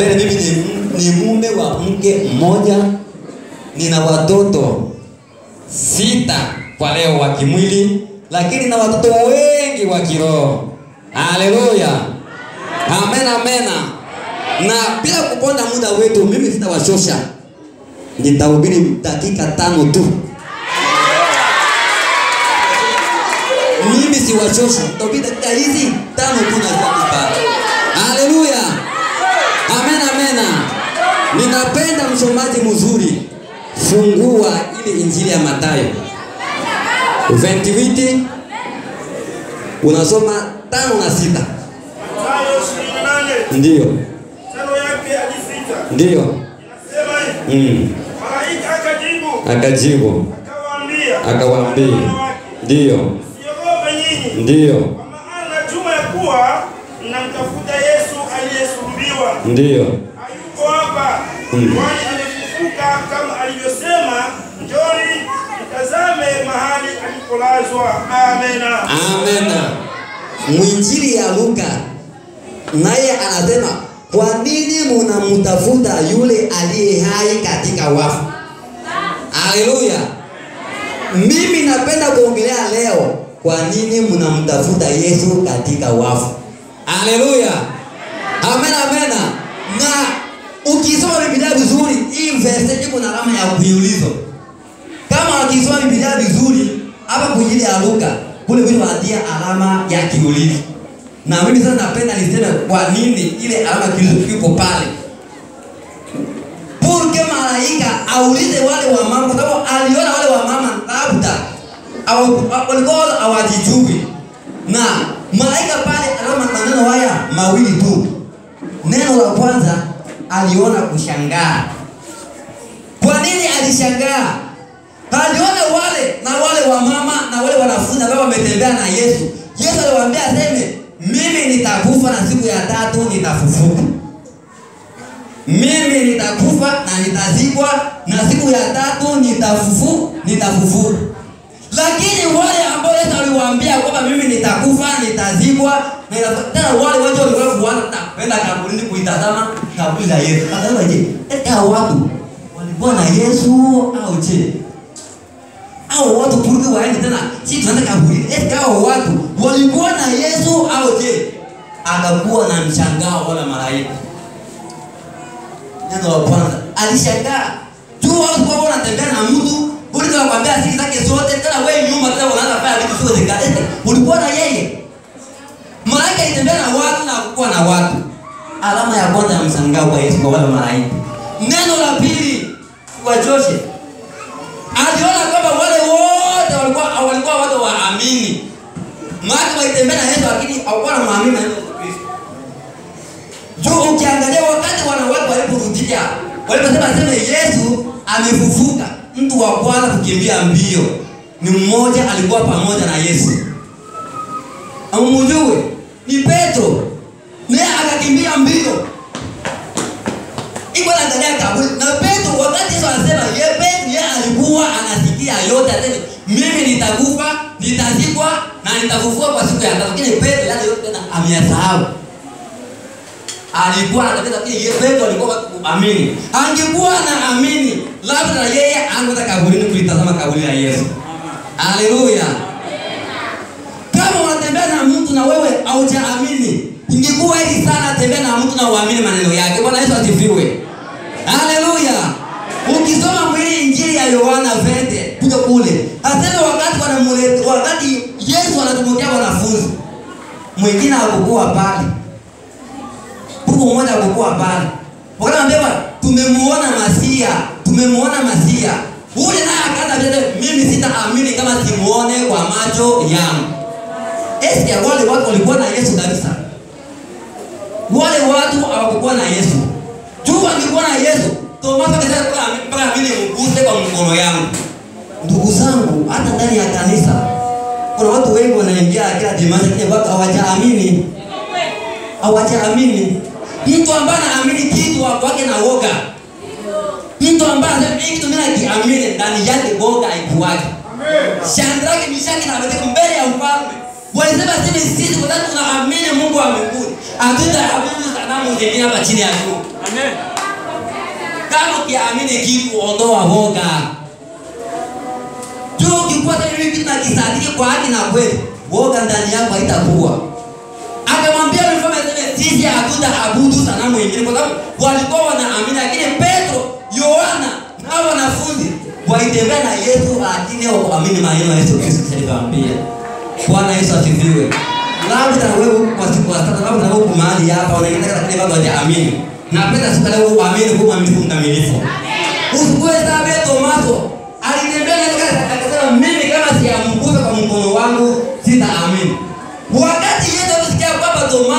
mbele, mimi ni mume wa mke mmoja, nina watoto 6 kwa leo wa kimwili, lakini na watoto wengi wa kiroho. Haleluya, amen, amen. Na bila kuponda muda wetu, mimi sitawashosha, nitahubiri dakika 5 tu. Mimi siwachoshi, nitahubiri dakika hizi 5 tu na zitanipa. Haleluya, amen, amen. Ninapenda msomaji mzuri, fungua ile Injili ya Mathayo 28 unasoma 5 na 6. Mathayo 28. Ndio. 5 yake hadi 6. Ndio. Inasema hivi. Malaika akajibu. Akawaambia. Ndio. Msiogope nyinyi. Ndio. Kwa maana najua ya kuwa mnamtafuta Yesu aliyesulubiwa. Ndio. Hayuko hapa. Kwani amefufuka kama alivyosema. Njooni mtazame mahali alipolazwa. Amena. Amena. Mwinjili ya Luka naye anasema, kwa nini mnamtafuta yule aliye hai katika wafu? Haleluya. Mimi napenda kuongelea leo, kwa nini mnamtafuta Yesu katika wafu? Haleluya. Amen, amen. Na ukisoma Biblia vizuri, hii verse iko na alama ya kuiulizo. Kama ukisoma Biblia vizuri, hapa kwa ajili ya Luka, kule vile wanatia alama ya kiulizo. Na mimi sasa napenda niseme kwa nini ile alama ya kiulizo iko pale. Porque malaika aulize wale wa mama, kwa sababu aliona wale wa mama labda walikuwa hawajijui. Na malaika pale alama maneno haya mawili tu. Neno la kwanza aliona kushangaa. Kwa nini alishangaa? Aliona wale na wale wa mama na wale wanafunzi ambao wametembea na Yesu. Yesu aliwaambia aseme, mimi nitakufa na siku ya 3 nitafufuka. Mimi nitakufa na nitazikwa na siku ya 3 nitafufuka. Lakini wale ambao Yesu aliwaambia kwamba mimi nitakufa, nitazikwa, na tena wale wote walikuwa kwenda kaburini kuitazama kaburi la Yesu. Akasema, je, hao watu walikuwa na Yesu au je? Hao watu kurudi waende tena, si tunaenda kaburini. Eti hao watu walikuwa na Yesu au je? Akakuwa na mshangao wala malaika. Neno la kwanza alishangaa. Tu watu kwa wanatembea na mtu, ulikuwa unakuambia siri zake zote, tena wewe nyuma tena unaanza kufanya vitu sio zingine. Ulikuwa na yeye. Malaika alitembea na watu na hakukuwa na watu. Alama ya kwanza ya mshangao kwa Yesu kwa wale malaika. Neno la pili kwa Joseph, aliona kwamba wale wote walikuwa watu waamini. Maana walitembea na Yesu lakini hawakuwa wanaamini na Yesu Kristo. Juu ukiangalia wakati wanawake waliporudia, waliposema sema Yesu amefufuka, mtu wa kwanza kukimbia mbio ni mmoja alikuwa pamoja na Yesu. Amujue ni Petro. Naye akakimbia mbio. Iko anaangalia kaburi. Na Petro wakati Yesu anasema, yeye Petro yeye alikuwa anasikia yote, anasema mimi nitakufa, nitazikwa na nitafufua kwa siku ya tatu. Lakini Petro yale yote tena ameyasahau. Alikuwa anataka yeye Petro alikuwa kuamini. Angekuwa anaamini, labda yeye angeenda kaburini kulitazama kaburi la Yesu. Haleluya. Kama unatembea na mtu na wewe haujaamini, ingekuwa heri sana tembea na mtu na uamini maneno yake. Bwana Yesu asifiwe. Haleluya. Ukisoma mwili Injili ya Yohana 20 kuja kule, asema wakati wanamuleta, wakati Yesu anatumikia wanafunzi, mwingine hakukuwa pale. Huko mmoja hakukuwa pale. Wakaambia tumemuona Masia, tumemuona Masia. Ule naye akaanza vile, mimi sitaamini kama simuone kwa macho yangu. Eske wale watu walikuwa na Yesu kabisa? Wale watu hawakuwa na Yesu. Juu walikuwa na Yesu, Tomaso akasema mpaka mimi nimguse kwa mkono yangu. Ndugu zangu, hata ndani ya kanisa kuna watu wengi wanaingia kila Jumatatu, lakini watu hawajaamini. Hawajaamini. Mtu ambaye anaamini kitu wake na woga. Mtu ambaye anasema hiki kitu mimi nakiamini, ndani yake woga haikuwaki. Shadraka, Meshaki na Abednego mbele ya mfalme walisema sisi kwa sababu tunaamini Mungu wa mbinguni, hatutaabudu sanamu zingine hapa chini ya jua. Amen. Kama ukiamini kitu, ondoa woga. Juu ukikuwa tayari kitu na kisadiki kwa haki na kweli, woga ndani yako haitakuwa. Akamwambia mfalme aseme sisi hatutaabudu sanamu nyingine, kwa sababu walikuwa wanaamini, lakini Petro, Yohana na wanafunzi walitembea na Yesu, lakini hawakuamini maneno ya Yesu Kristo alivyowaambia. Bwana Yesu asifiwe. Labda wewe kwa siku sasa, labda wewe uko mahali hapa unaendelea, lakini bado hujaamini. Napenda siku leo uamini kwa mwaminifu mkamilifu. Usikuwe sawa Tomaso alitembea na akasema mimi kama siamgusa kwa mkono wangu sitaamini. Wakati Yesu alisikia kwamba Tomaso